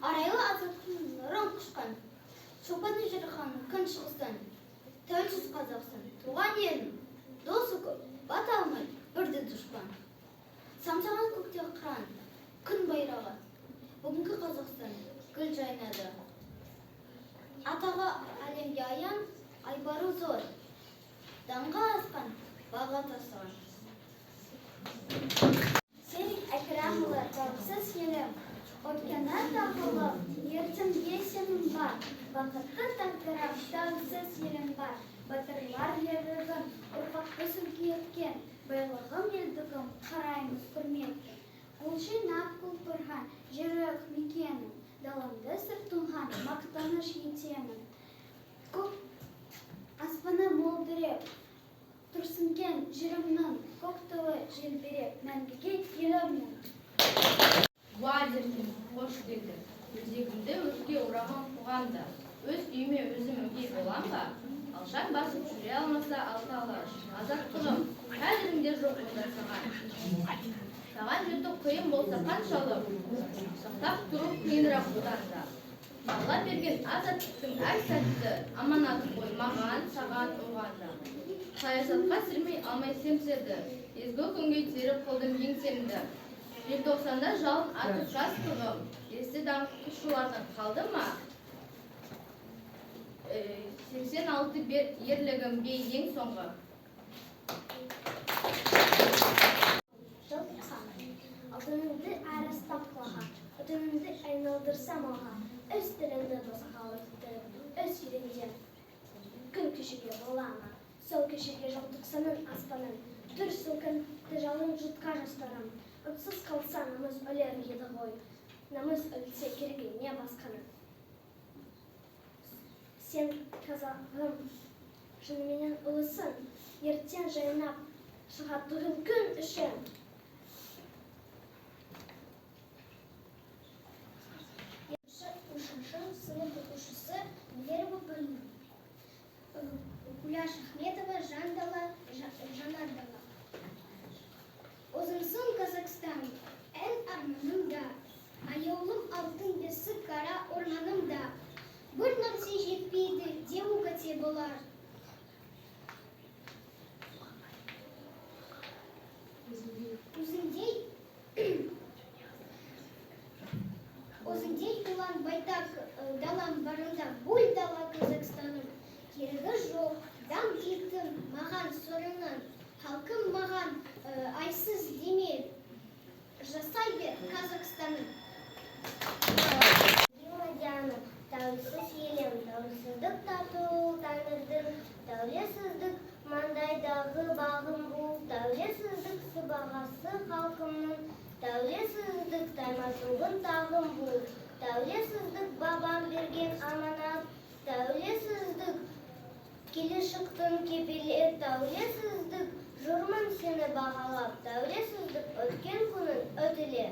Арайлы азаттықтың нұрын құшқан, шолпаны жырған күн шығыстан, тәуелсіз Қазақстан, туған елім, досы көп, бата алмай бірді дұшпан. Самсаған көкте қыран, күн байрағы, бүгінгі Қазақстан гүл жайнады. Атағы әлемге аян, айбары зор, даңға асқан, баға тасыған. Серік Әкірамұлы, тәуелсіз елім, өткені тағылым, ертеңге сенім бар, бақытты тағдырым, тәуелсіз елім бар, батырлар ерлігін, ұрпақты сүлгі еткен, байлығым, елдігім, қараймыз құрметпен. Гүл жинап құлпырған жерұйық мекенім, даламды сыр тұнған мақтаныш етемін. Көк аспаны мөлдіреп, тұрсын кең жерімнің көк туы желбіреп, мәңгіге елімнің. Уа дертім, қош келдің. Өзегімді өртке ораған қоғамда. Өз үйіме өзім өгей болам ба? Алшаң басып жүре алмаса алты алаш. Азаттығым, қадірің де жоқ онда саған. Саған жету қиын болса қаншалық, сақтап тұру қиынырақ одан да. Алла берген азаттықтың әр сәтті аманаты ғой маған, саған, оған да. Саясатқа сірмей алмай семсерді, езгі күнге теріп қылдым еңсемді. Желтоқсанда жалын атып жастығым, есті даңқшылардан қалды ма? 86 ерлігім бе ең соңғы? Желтоқсан. Алтыныңды арыстап құлаға, отыныңды айналдырсам алға, өз тіліңді досқа өттіріп, өз еліңде күн кешуге бола ма? Сол кешегі желтоқсанның аспанын, дүр сілкінтті жалын жұртқа жастарым. Отсыз қалса намыс өлер еді ғой, намыс өлсе керегі не басқаның. Сен қазағым, шыныменен ұлысың, ертең жайнап шығатұғын күн үшін. Үшінші сынып оқушысы Неверова Полина. Гуляш Ахметова, Жан дала, Жанар дала. Өзімсің Қазақстан, ән арманым да, аяулым алтын бесік қара орманым да. Бір нәрсе жетпейді деу қате болар. Өзіңдей ұлан байтақ далам барында гүл дала Қазақстаным. Керегі жоқ, дам еттім маған сорының. Халқым маған айсыз деме, жасай бер Қазақстаным. Дима Диана, тәуелсіз елім, тәуелсіздік тату тәңірдің, тәуелсіздік маңдайдағы бағым бұл, тәуелсіздік сыбағасы халқымның, тәуелсіздік таймасуғын тағым бұл, тәуелсіздік бабам берген аманат, тәуелсіздік келешектің кепілі, тәуелсіздік жүрмін сені бағалап, тәуелсіздік өткен күнің өтіле.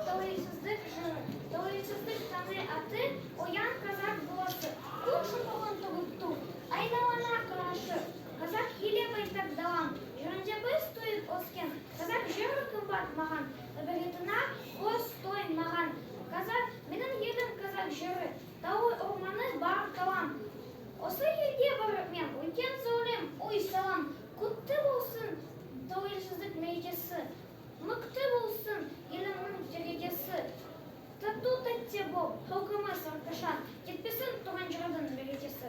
Тәуелсіздік жыры, тәуелсіздік таңы аты, оян қазақ баласы, көк шапағын төгіп ту, айналана қарашы, қазақ елі байтақ далам, жерінде біз туып өскен, қазақ жері қымбат маған, табиғатына көз тоймаған, қазақ, менің елім қазақ жері, тауы орманы бар қалам. Осы елге барып мен үлкен сәулем ой салам, құтты болсын тәуелсіздік мерекесі, мықты болсын елімнің дәрежесі. Тату тәтті бол, халқымыз әрқашан, кетпесін туған жердің берекесі.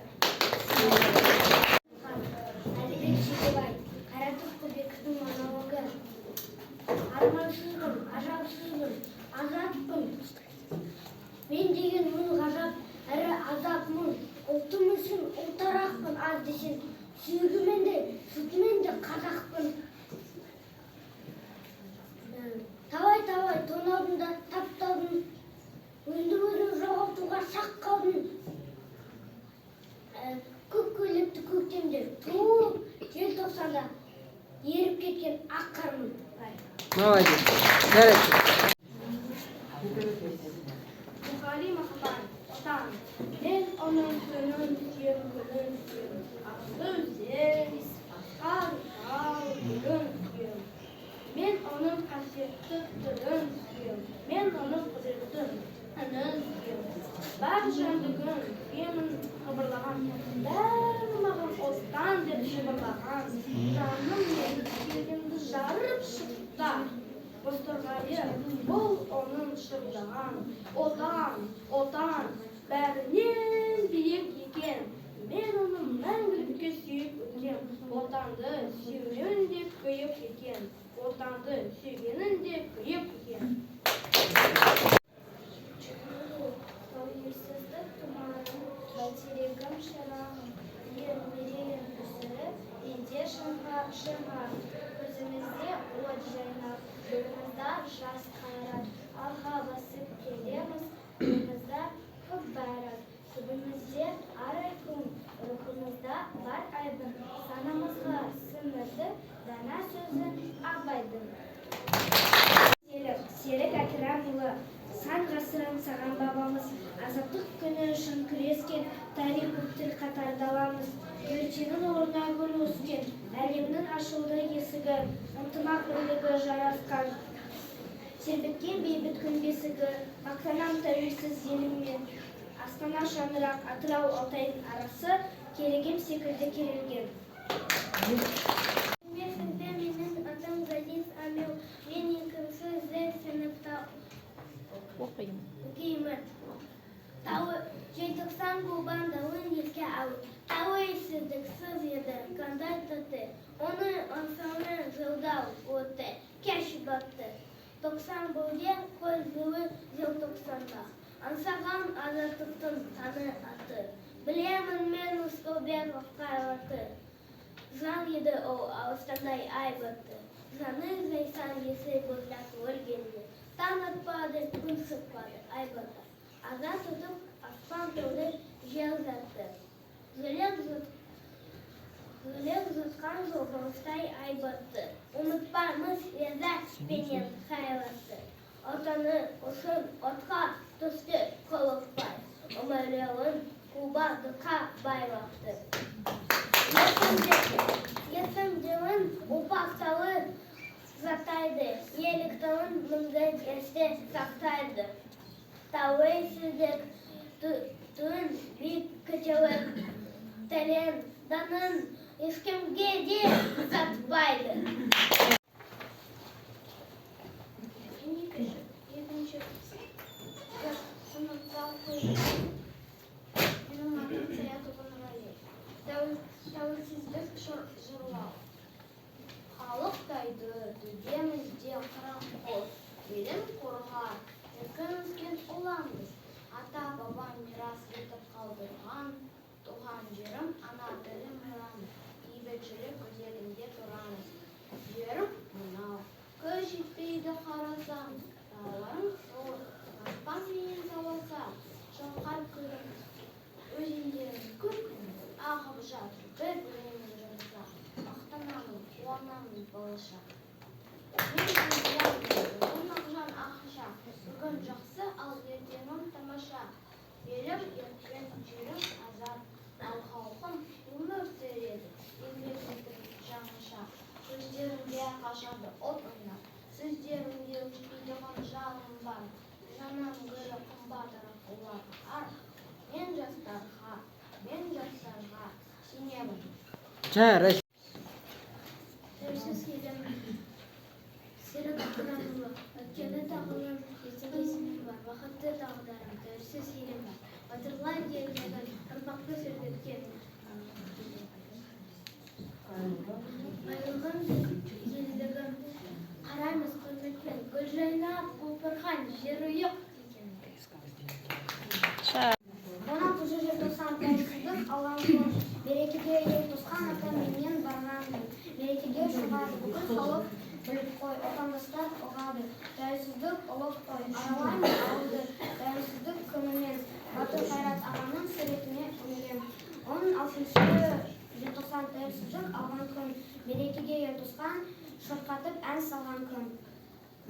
Әлібек Шегебай, Қаратов Құлбектің монологы. Армансызбын, ажапсызбын, азатпын. Мен деген мың ғажап, әрі азап мың. Ұлтым үшін ұлтарақпын аз десең, сүйегімен де, сүтімен де қазақпын. Талай-талай тонаудың да таптаудың, өзімді өзім жоғалтуға шақ қалдым. Көк көйлекті көктемде туып, желтоқсанда еріп кеткен ақ қармын. Молодец. Жарайды. Мұқағали Мақатаев, Отан. Мен оның түнін сүйем, күнін сүйем. Ағынды өзен, асқар тау, гүлін сүйем. Мен оның қасиетті тілін сүйем. Мен Әнін сүйемін. Бар жәндігін сүйемін қыбырлаған, бәрі маған Отан деп жыбырлаған. Жаным менің кеудемді жарып шықты, бозторғайы бұл оның шырылдаған. Отан, Отан бәрінен биік екен, мен оны мәңгілікке сүйіп өтем. Отанды сүюмен де күйік екен, Отанды сүйгенің де күйік екен. Тәуелсіздік тұмарым, бәйтерегім, шырағым, ел мерейін өсіріп, елде шыңға. Көзімізде от жайнап, бойымызда жас қайрат. Алға басып келеміз, бойымызда көп байрақ. Түбімізде арай күн, рухымызда бар айбын. Санамызға сіңірді дана сөзі Абайдың. Серік Әкірамұлы, сан ғасыр аңсаған бабамыз, азаттық күні үшін күрескен, тарих көп тіл қатар даламыз. Ертеңнің орнына гүл өскен, әлемнің ашылды есігі, ынтымақ бірлігі жарасқан. Тербеткен бейбіт күн бесігі, мақтанам тәуелсіз еліммен. Астана, шаңырақ, Атырау, Алтайдың арасы, керегем секілді керілген. Білмесіңде, менің атым Ғазиз Амил. Мен екінші З сыныпта оқимын. Желтоқсан қуған дауын еске алып, тәуелсіздіксіз еді қандай тәтті. Оны аңсаумен жылдар өтті, кеш батты. 91-де қой жылы желтоқсанда аңсаған азаттықтың таңы атты. Білемін мен Рысқұлбеков қайраты. Жан еді ол арыстандай айбатты. Жаны жайсаң есіл бойлап өлгенде. Таң атпады, күн шықпады айбатты. Аза тұтып аспан толды жел жатты. Жүрек жұтқан жолбарыстай айбатты. Ұмытпаймыз ләззат пенен қайратты. Отаны үшін отқа түсті қорықпай. Өмірлерін құрбандыққа байлапты. Есімдерін ұрпақтары жаттайды, ерліктерін мәңгі есте сақтайды. Тәуелсіздік туын биік көтеріп, тілін, дінін ешкімге де сатпайды. Мен екінші сыныпта оқимын. Менің атым Саятова Нұрали. Тәуелсіздік жырлау. Халық тайды, төбемізде қыран құс, елін қорғар, еркін өскен ұланбыз. Ата-бабам мирас етіп қалдырған туған жерім, ана тілім ұраны. Бейбітшілік өзегінде тұрамыз. Жерім мынау, көз жетпейді қарасаң, тауларың сұлу, аспан менен таласа, шалқар көлім, өзендерің көп, ағып жатыр бір-бірімен жарыса. Мақтанамын, қуанамын балаша. Мен Азиямын, ұлым Ақжан Ақша. Бүгін жақсы, ал ертеңім тамаша. Елім еркін, жерім азат, ал халқым өмір сүреді еңбек етіп жаңаша. Көздерімде әрқашанда от ойнап, сөздерімде өшпейтұғын жалын бар. Жаннан гөрі қымбатырақ оларға ар. Мен жастарға, мен жастарға сенемін. Жарайсың. Тәуелсіз елім. Серік Әкірамұлы. Өткені тағылым, ертеңге сенім бар. Бақытты тағдырым, тәуелсіз елім бар. Батырлар ерлігін ұрпақты сергіткен. Байлығым, елдігім. Қараймыз құрметпен, гүл жайнап құлпырған жерұйық деген. 16 желтоқсан тәуелсіздік алған күн. Мерекеге ел тосқан ата менен барған күн. Мерекеге шығады бүкіл халық, біліп қой, отандастар ұғады. Тәуелсіздік ұлық той. Аралаймын ауылды тәуелсіздік күнімен. Батыр Қайрат ағаның суретіне үңілем. 16 желтоқсан тәуелсіздік алған күн. Мерекеге ел тосқан, шырқатып ән салған күн.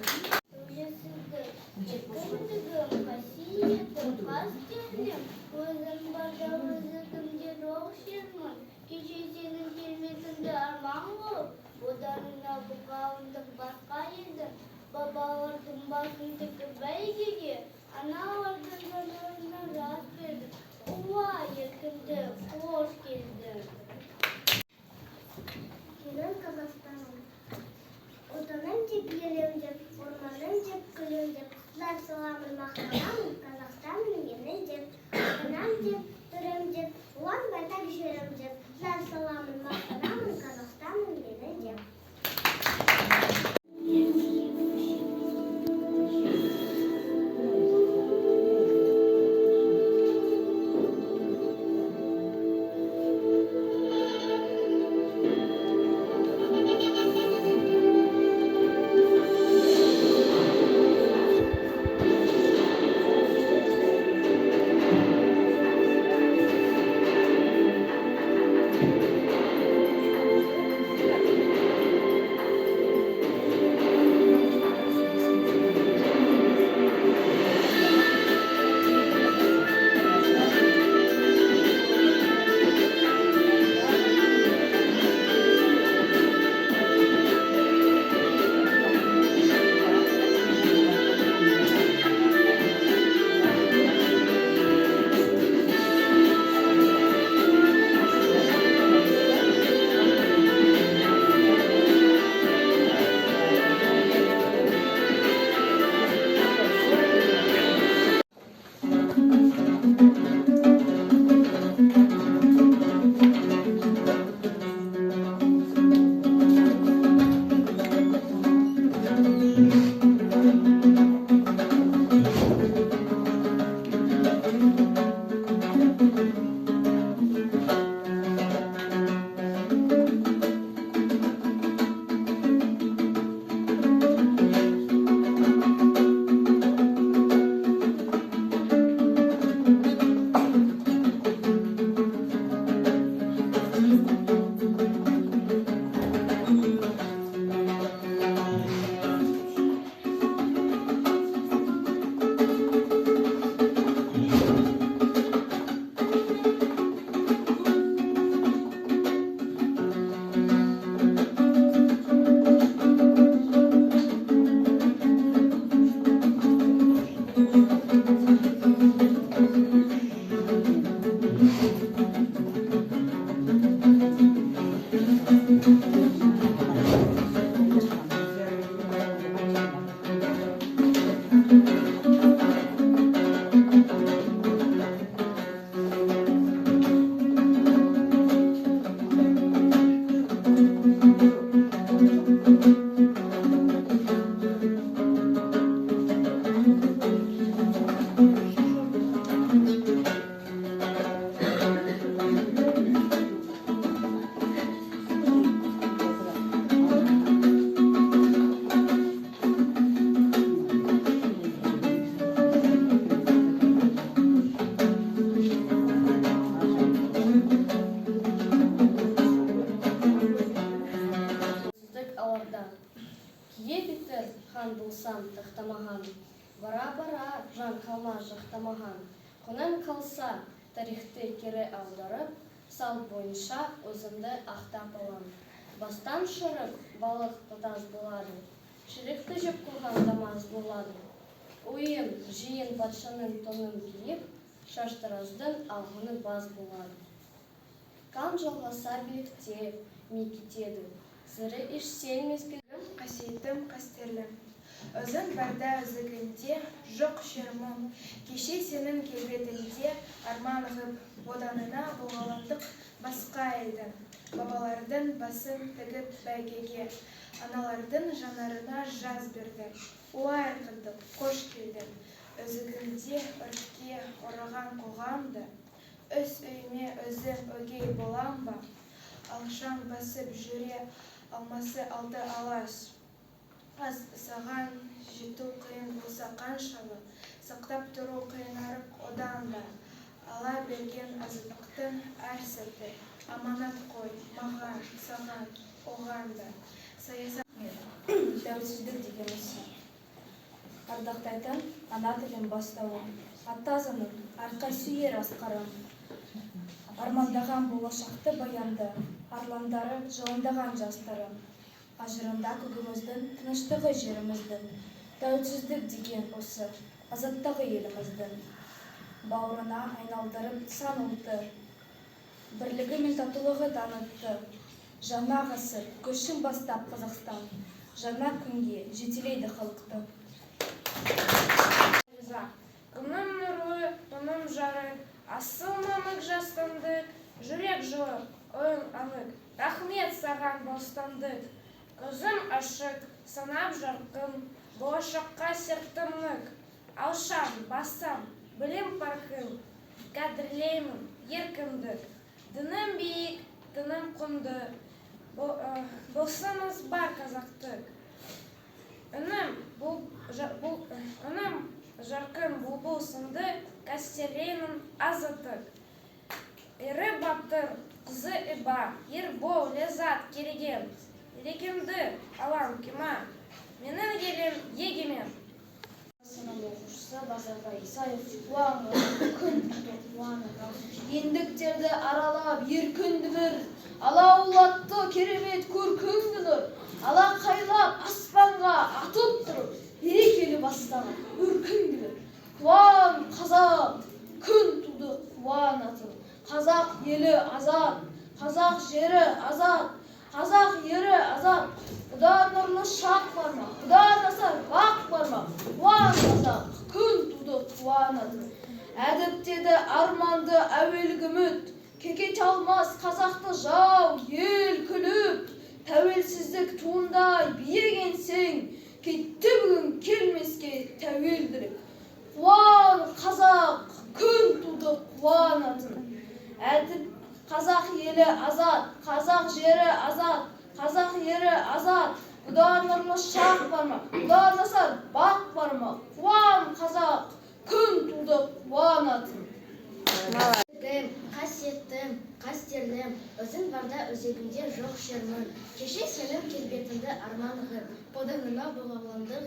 Тәуелсіздік еркіндігім, қасиетім, қастерлім. Өзің барда өздігімде жоқ шермін. Кеше сенің келбетіңді арман қылып, отаныңа бұқалындық басқа елдің. Бабалардың басын тігіп бәйгеге. Аналардың жанарына жас бердің. Уа, еркіндік, қош келдің. Менің Қазақстаным. Отаным деп, елім деп, орманым деп, гүлім деп, зар саламын, мақтанамын, Қазақстаным менің деп. Астанам деп, төрем деп, ұлан байтақ жерім деп, зар саламын, мақтанамын, Қазақстаным менің деп. Тәуелсіздік аларда кие бітер хан болсам тақтамаған, бара-бара жан қалмас жақтамаған. Құным қалса, тарихты кері аударып, салт бойынша өзімді ақтап алам. Бастан шірік балық тұтас болады, шірікті жеп қойған да мас болады. Ойым жиын патшаның тонын киіп, шаштараздың алғыны бас болады. Қан жалғаса биікте ми кетеді, сірі ішсең мезгіл. Қасиетім, қастерлім. Өзің барда өзегімде жоқ шер мұң. Кеше сенің келбетіңде арман ғып, боданына бұғаландық басқа елдің. Бабалардың басын тігіп бәйгеге, аналардың жанарына жас берді. Уа, еркіндік, қош келдің. Өзегімде өртке ораған қоғамды, өз үйіме өзім өгей болам ба? Алшаң басып жүре алмасы алты алаш. Аз саған жету қиын болса қаншалы, сақтап тұру қиынарық одан да. Ала берген азаттықтың әр сәті, аманат қой маған, саған, оған да. Саясат. Тәуелсіздік деген осы. Ардақтайтын ана тілім бастауы, ата заңым, арқа сүйер асқарым. Армандаған болашақты баянды, арландары жалындаған жастарым. Ажырында көгіміздің, тыныштығы жеріміздің. Тәуелсіздік деген осы, азаттығы еліміздің. Бауырына айналдырып сан ұлтты, бірлігі мен татулығы танытты. Жаңа ғасыр көшін бастап Қазақстан, жаңа күнге жетелейді халықты. Риза. Күнім нұрлы, түнім жарық, асыл мамық жастандық, жүрек жылы, ойым анық. Рахмет саған, бостандық. Көзім ашық, санам жарқын, болашаққа сертім нық. Алшам, басам, білім парқын, қадірлеймін еркіндік. Дінім биік, тыным құнды, болсамыз бар қазақтық. Үнім, бұл, үнім жарқын бұлбұл сынды, қастерлеймін азаттық. Ері батыр, қызы иба, Ербол, Ляззат, Кереген. Берекемді алам кима, менің елім егемен. Сынып оқушысы Базарбай Исаев. Қуанған күн туды, қуанған. Ендіктерді аралап еркін дүбір, алаулатты керемет көркіңді нұр. Алақайлап аспанға атып тұрып, берекелі бастаған өркіңді бір. Қуан, қазақ, күн туды қуанатын. Қазақ елі азат, қазақ жері азат, қазақ ері азат. Бұдан нұрлы шақ бар ма, бұдан асар бақ бар ма? Қуан, қазақ, күн туды қуанатын. Әдіптеді арманды әуелгі үміт, кекете алмас қазақты жау, ел күліп. Тәуелсіздік туындай биік еңсең, кетті бүгін келмеске тәуелділік. Қуан, қазақ, күн туды қуанатын. Әдіп қазақ елі азат, қазақ жері азат, қазақ ері азат. Бұдан нұрлы шақ бар ма, бұдан асар бақ бар ма? Қуан, қазақ, күн туды қуанатын. Кім, қасиеттім, қастерлім, өзің барда өзегімде жоқ шермін. Кеше сенің келбетіңді арман ғып, боданына бұғауландық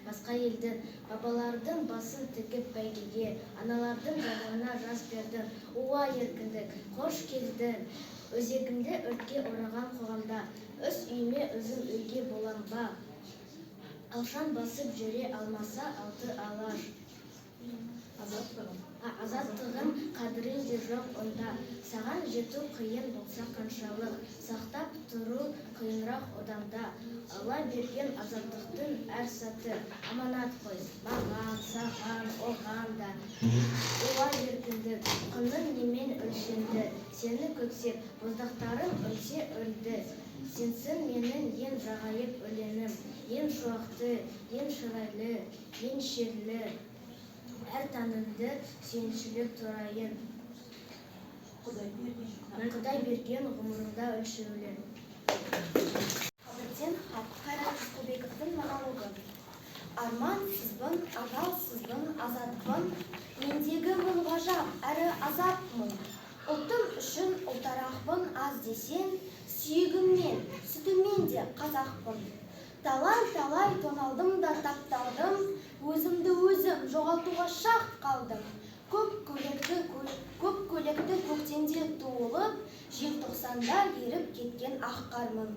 басқа елдің. Бабалардың басын тігіп бәйгеге, аналардың жанарына жас бердің. Уа, еркіндік, қош келдің. Өзегімді өртке ораған қоғамда, өз үйіме өзім өгей болам ба? Алшаң басып жүре алмаса алты алаш. Азаттығым қадірі де жоқ онда. Саған жету қиын болса қаншалық, сақтап тұру қиынырақ одан да. Алла берген азаттықтың әр сәті аманат қой, маған, саған, оған да. Уа, еркіндік, құның немен өлшенді? Сені көксеп, боздақтарым өлсе өлді. Сенсің менің ең ғажайып өлеңім, ең шуақты, ең шырайлы, ең шерлі. Әр таңыңды сүйіншілеп тұрайын. Құдай берген ғұмырыңда өлшеулі. Қабірден хат. Қайрат Рысқұлбековтің монологы. Армансызбын, ажалсызбын, азатпын. Мендегі мұң ғажап, әрі азаппын. Ұлтым үшін ұлтарақпын аз десең, сүйегіммен, сүтіммен де қазақпын. Талай-талай тоналдым да тапталдым, өзімді өзім жоғалтуға шақ қалдым. Көк көйлекті көктемде туылып, желтоқсанда еріп кеткен ақ қармын.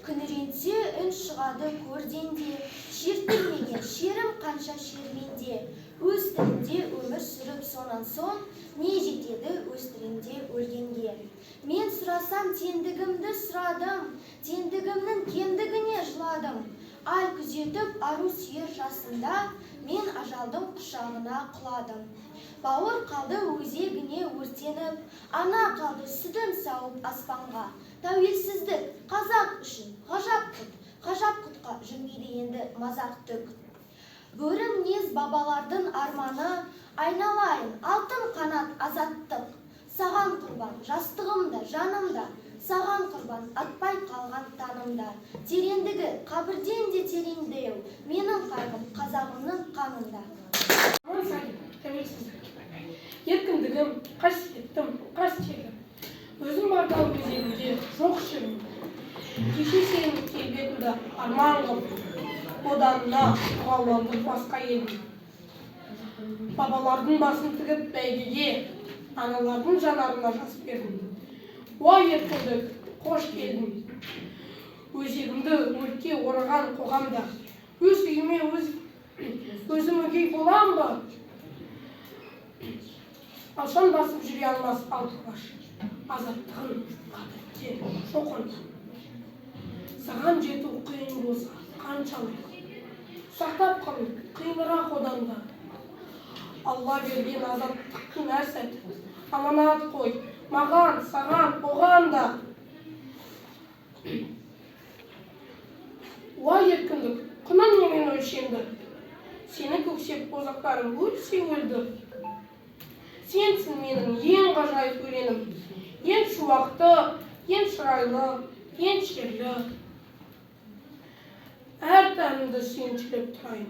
Күңіренсе үн шығады көрден де, шертілмеген шерім қанша шерменде. Өз тілінде өмір сүріп сонан соң, не жетеді өз тілінде өлгенге? Мен сұрасам теңдігімді сұрадым, теңдігімнің кемдігіне жыладым. Ай күзетіп ару сүйер жасында, мен ажалдың құшағына құладым. Бауыр қалды өзегіне өртеніп, ана қалды сүтін сауып аспанға. Тәуелсіздік қазақ үшін ғажап құт, ғажап құтқа жүрмейді енді мазақ түк. Бөрі мінез бабалардың арманы, айналайын алтын қанат азаттық. Саған құрбан жастығым да, жаным да, саған құрбан атпай қалған таңым да. Тереңдігі қабірден де тереңдеу, менің қайғым қазағымның қанында. Аман сәлем, тәуелсіздік! Еркіндігім, қасиеттім, қастерлім. Өзің барда өзегімде жоқ шерім. Кеше сенің келбетіңді арман қылып, боданына бұғауланды басқа елдің. Бабалардың басын тігіп бәйгеге, аналардың жанарына жас бердім. Уа, еркіндік, қош келдің! Өзегімді өртке ораған қоғамда, өз үйіме өз Өзім өгей болам ба? Алшаң басып жүре алмас алты алаш, азаттығын қадірде жоқ онда. Саған жету қиын болса қаншалық, сақтап қалу қиынырақ одан да. Алла берген азаттықтың әр сәті аманат қой маған, саған, оған да. Уа еркіндік, құның немен өлшенді? Сені көксеп боздақтарым өлсе өлді. Сенсің менің ең ғажайып өлеңім, ең шуақты, ең шырайлы, ең шерлі. Әр тәнімді сүйіншілеп тұрайын,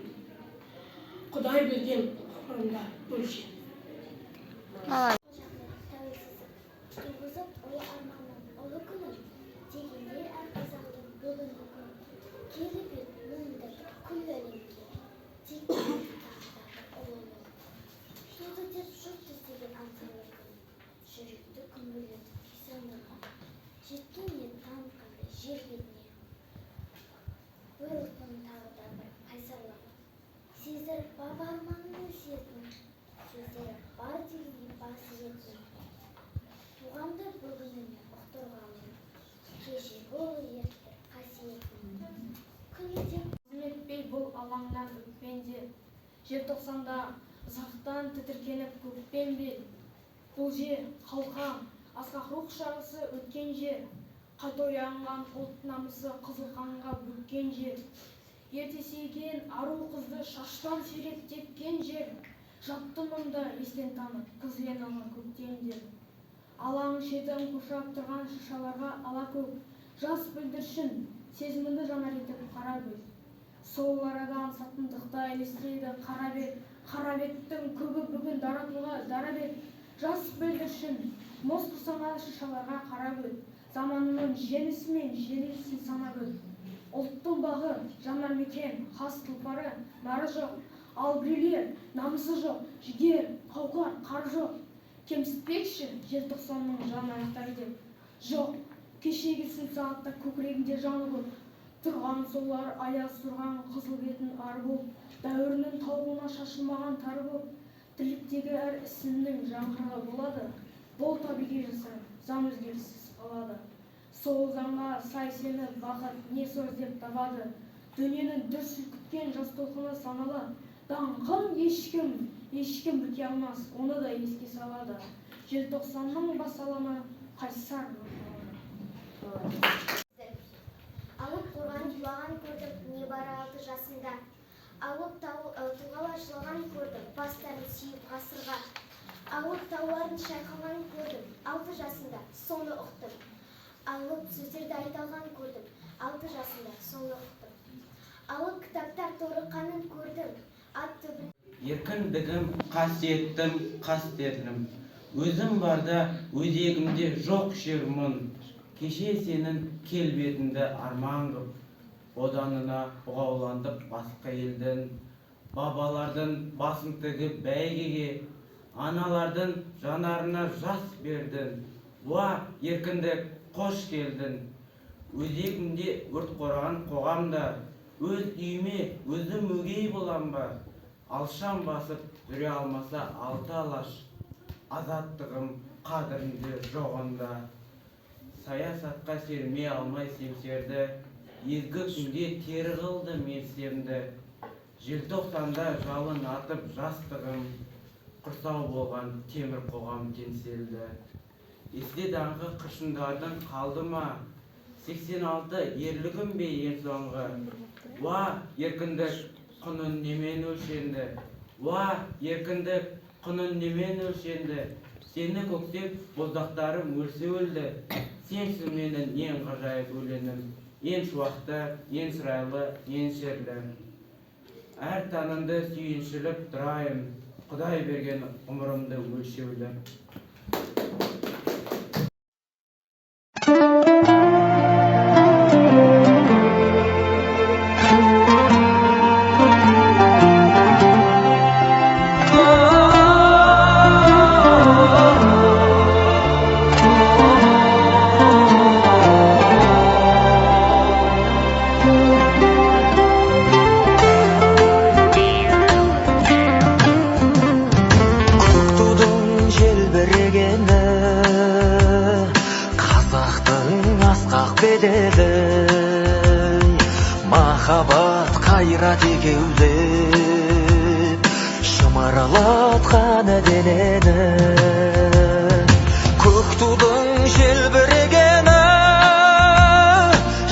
Құдай берген ғұмырымда өлшен. Тәуелсіздік туғызып ұлы арманның ұлы күнін, дегендей әр қазақтың бүгінгі күн. Келіп ед мойындатып күллі әлемге, тек тағы да бір ұлылық. Туды деп жұрт іздеген аңсарлы күн, жүректі күмбірлетіп күй сандырған, жеткен ед танытқандай жер бетіне. Бір ұлттың тағы да бір қайсарлығы, сездіріп баба арманның өсиетін, сездіріп бар дегенге бас иетін. Туғанды бүгініне ұқтырғалы, кешегі ұлы ерліктер қасиетін. Күні деп Қызметпей бұл алаңнан өкпенде, желтоқсанда ызғақтан тітіркеніп көкпен бел. Бұл жер қалқам, асқақ рух шағысы өткен жер, қайта оянған ұлт намысы қызыл қанға бөккен жер. Ерте сүйген ару қызды шаштан сүйреп тепкен жер, жатты мұнда естен танып кізілен алған көктемдер. Алаң шетін қоршап тұрған шыршаларға алакөк, жас бүлдіршін сезімді жанар етіп қара көз. Сол арадан сатындықта елестейді қара бет, қара беттің көбі бүгін дара тұлға, дара бет. Жас бүлдіршін мұз құрсанған шыршаларға қара көз, заманының жеңісі мен жеңілісін санап өт. Ұлттың бағы, жанар мекен, хас тұлпары, нары жоқ, ал біреулер намысы жоқ, жігер, қауқар, қары жоқ. Кемсітпекші желтоқсанның жан аяқтары деп. Жоқ, кешегі сын сағатта көкірегінде жаны көп, тұрған солар аяз сұрған қызыл бетін ар боп, дәуірінің тауығына шашылмаған тары боп, тірліктегі әр ісіңнің жаңғырығы болады, бұл табиғи жасырын, заң өзгеріссіз қалады. Сол заңға сай сені бақыт не сор деп табады. Дүниенің дүр сілкіткен жас толқыны саналы, даңқын ешкім, ешкім бүрке алмас, оны да еске салады. Желтоқсанның бас алаңы қайсар алаңы. Алып қорған құлаған көрдім небары 6 жасымда. Алып тұлғалар жылаған көрдім бастарын сүйіп ғасырға. Алып таулардың шайқалғанын көрдім 6 жасымда, соны ұқтым. Алып сөздерді айта алған көрдім 6 жасымда, соны ұқтым. Алып кітаптар торыққанын көрдім ат төбел. Еркіндігім, қасиеттім, қастерлім. Өзім барда өзегімде жоқ шер мұң. Кеше сенің келбетіңді арман қып, боданына бұғауландық басқа елдің. Бабалардың басын тігіп бәйгеге, аналардың жанарына жас бердің. Уа, еркіндік, қош келдің. Өзегімде өрт қорған қоғамда, өз үйіме өзім өгей болам ба? Алшам басып жүре алмаса алты алаш, азаттығым қадірінде жоқ онда. Саясатқа серме алмай семсерді, езгі күнге тері қылды менсемді. Желтоқсанда жалын атып жастығым, құрсау болған темір қоғам теңселді. Есте даңқы қыршындардың қалды ма? 86 ерлігім бе ең соңғы? Уа, еркіндік, құнын немен өлшенді? Уа, еркіндік, құнын немен өлшенді? Сені көктеп боздақтарым өлсе өлді. Сенсің менің ең ғажайып өлеңім, ең шуақты, ең шырайлы, ең шерлі. Әр таңыңды сүйіншіліп тұрайын, Құдай берген ғұмырымды өлшеулі. Қайрат егеулеп, шымырлатқан денені. Көк тудың желбірегені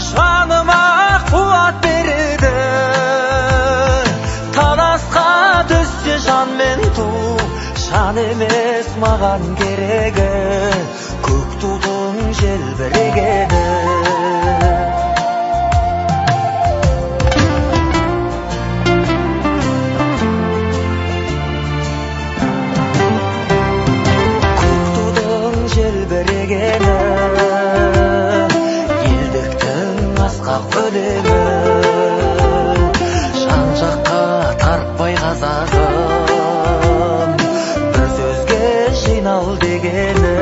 жаныма қуат береді. Таласқа түссе жан мен ту, жан емес маған керегі, көк тудың желбірегені. Көк тудың желбірегені, елдіктің асқақ өлеңі. Жан жаққа тартпай қазағым, бір сөзге жинал дегені.